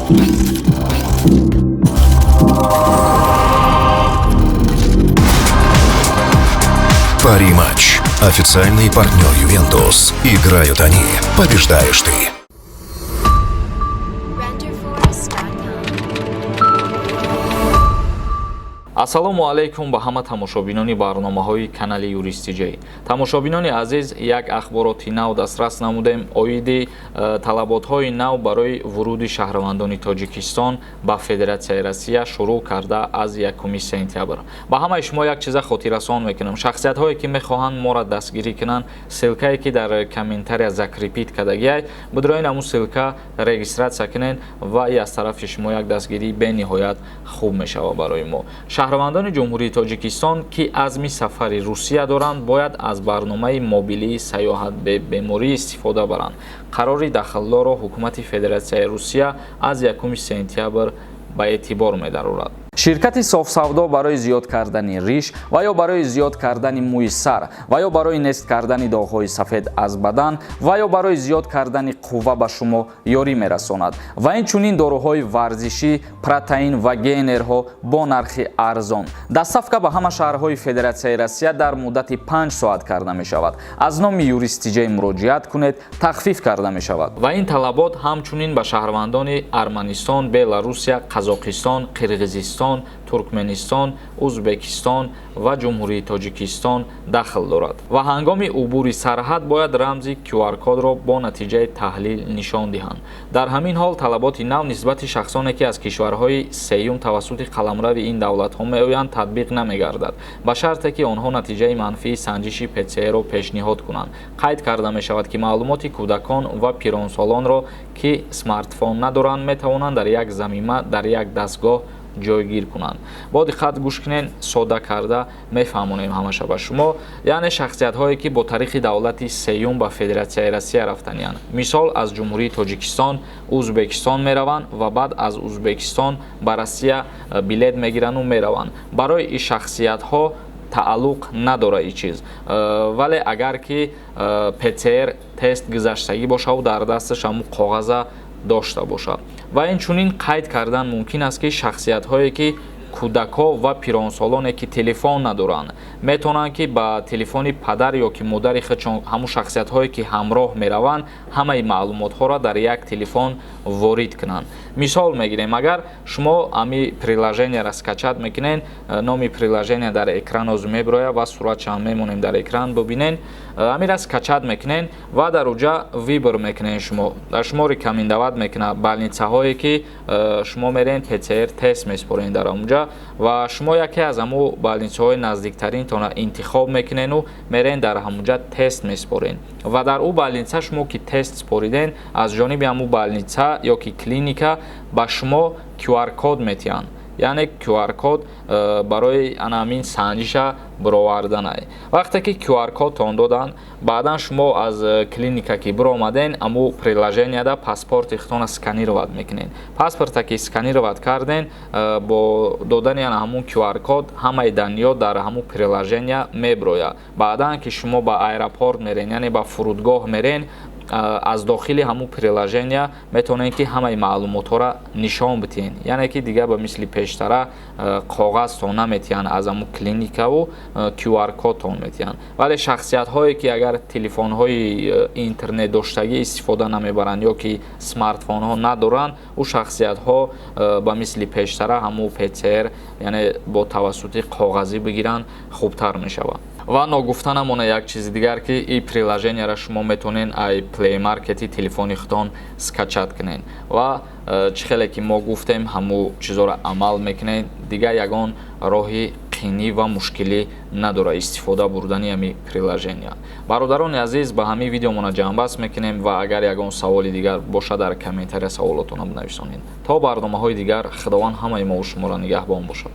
Пари Матч. Официальный партнер «Ювентус». Играют они. Побеждаешь ты. Renderforest.com. Ассалому алайкум ба ҳама тамошобинони барномаҳои канали Юристиҷей. Тамошобинони азиз, як ахбороти нав дастрас намудем оиди талаботҳои нав барои вуруди шаҳрвандони Тоҷикистон ба Федератсияи Россия, шурӯъ карда аз 1 сентябр. Ба ҳамаи шумо як чиза хотиррасон мекунам: шахсиятҳое, ки мехоҳанд моро дастгирӣ кунанд, ссылка е, ки дар комментария закрепить кардагиай, бидроин ҳамун ссылка регистрация кунед ва и аз тарафи шумо як дастгирии бениҳоят хуб мешавад барои мо. Шаҳрвандони Ҷумҳурии Тоҷикистон, ки азми сафари Русия доранд, бояд аз барномаи мобилии «Сайёҳат бебеморӣ» истифода баранд. Қарори дахлдорро Ҳукумати Федератсияи Русия аз 1 сентябр ба эътибор медарорад. Ширкати «Софсавдо» барои зиёд кардани риш ва ё барои зиёд кардани мӯи сар ва ё барои нест кардани доғҳои сафед аз бадан ва ё барои зиёд кардани қувва ба шумо ёрӣ мерасонад ва инчунин доруҳои варзишӣ, протеин ва гейнерҳо бо нархи арзон. Доставка ба ҳама шаҳрҳои Федератсияи Россия дар муддати 5 соат карда мешавад. Аз номи Юристиҷей муроҷиат кунед, тахфиф карда мешавад. Ва ин талабот ҳамчунин ба шаҳрвандони Арманистон, Беларусия, Қазоқистон, Қирғизистон, Туркменистон, Узбекистон ва Ҷумҳурии Тоҷикистон дахл дорад ва ҳангоми убури сарҳад бояд рамзи QR-кодро бо натиҷаи таҳлил нишон диҳанд. Дар ҳамин ҳол, талаботи нав нисбати шахсоне, ки аз кишварҳои сеюм тавассути қаламрави ин давлатҳо меоянд, татбиқ намегардад, ба шарте ки онҳо натиҷаи манфии санҷиши ПЦР-ро пешниҳод кунанд. Қайд карда мешавад, ки маълумоти кӯдакон ва пиронсолонро, ки смартфон надоранд, метавонанд дар як замима дар як дастгоҳ ҷойгир кунанд. Бо диққат гӯш кунед, содда карда мефаҳмонем ҳамаша ба шумо. Яъне шахсиятҳое, ки бо тариқи давлати сеюм ба Федератсияи Россия рафтаниянд, мисол, аз Ҷумҳурии Тоҷикистон Узбекистон мераванд ва баъд аз Узбекистон ба Россия билет мегирану мераванд, барои ин шахсиятҳо тааллуқ надорад ин чиз. Вале агар ки ПЦР тест гузаштагӣ бошаву дар дасташ ҳамун коғаза дошта бошад. Ва инчунин қайд кардан мумкин аст, ки шахсиятҳое, ки кӯдакҳо ва пиронсолоне, ки телефон надоранд, метавонанд, ки ба телефони падар ё ки модари худшон, ҳамун шахсиятҳое, ки ҳамроҳ мераванд, ҳамаи маълумотҳоро дар як телефон ворид кунанд. Мисол мегирем: агар шумо ами приложение ро скачать мекунед, номи приложение дар экран озу мебирояд ва суратшам мемонем дар экран, бибинен. Амира скачать мекунен ва дар уҷа выбор мекунен. Шумо дар шумо рекомендовать мекунад больница ҳое, ки шумо мерен, ПЦР тест месупорен дар онҷа, ва шумо яке аз ҳамун больница ҳои наздиктаринтона интихоб мекунену мерен, дар ҳамунҷа тест месупорен. Ва дар ӯ больница шумо ки тест супориден, аз ҷониби ҳамун больница ё ки клиника ба шумо QR-код метиҳанд, яъне QR-код барои ана ҳамин санҷиша бироварданай. Вақте ки QR-кодтон доданд, баъдан шумо аз клиника ки биромаден, аму приложенияда паспорти худтона сканировать мекунед. Паспорта ки сканировать карден, бо додани ана ҳамун QR-код ҳамаи данные дар ҳамун приложения мебирояд. Баъдан ки шумо ба аэропорт мерен, яъне ба фурудгоҳ мерен, аз дохили ҳамун приложения метавонед, ки ҳамаи маълумотҳоро нишон бидиҳед. Яъне ки дигар ба мисли пештара коғазтон наметиҳанд аз ҳамун клиникаву QR-кодтон метиҳанд. Вале шахсиятҳое, ки агар телефонҳои интернетдоштагӣ истифода намебаранд ё ки смартфонҳо надоранд, ӯ шахсиятҳо ба мисли пештара ҳамун ПЦР, яъне бо тавассути коғазӣ бигиранд, хубтар мешавад. Ва ногуфта намона як чизи дигар, ки ин приложение ро шумо метавонед ай Play Market и телефони худтон скачать кунед ва чӣ хеле ки мо гуфтем, ҳамун чизоро амал мекунед. Дигар ягон роҳи қинӣ ва мушкилӣ надорад истифода бурдани ҳамин приложения. Бародарони азиз, ба ҳамин видеомона ҷамъбаст мекунем ва агар ягон саволи дигар бошад, дар комментария саволотонро бинависонед. То барномаҳои дигар, Худованд ҳамаи мову шуморо нигаҳбон бошад.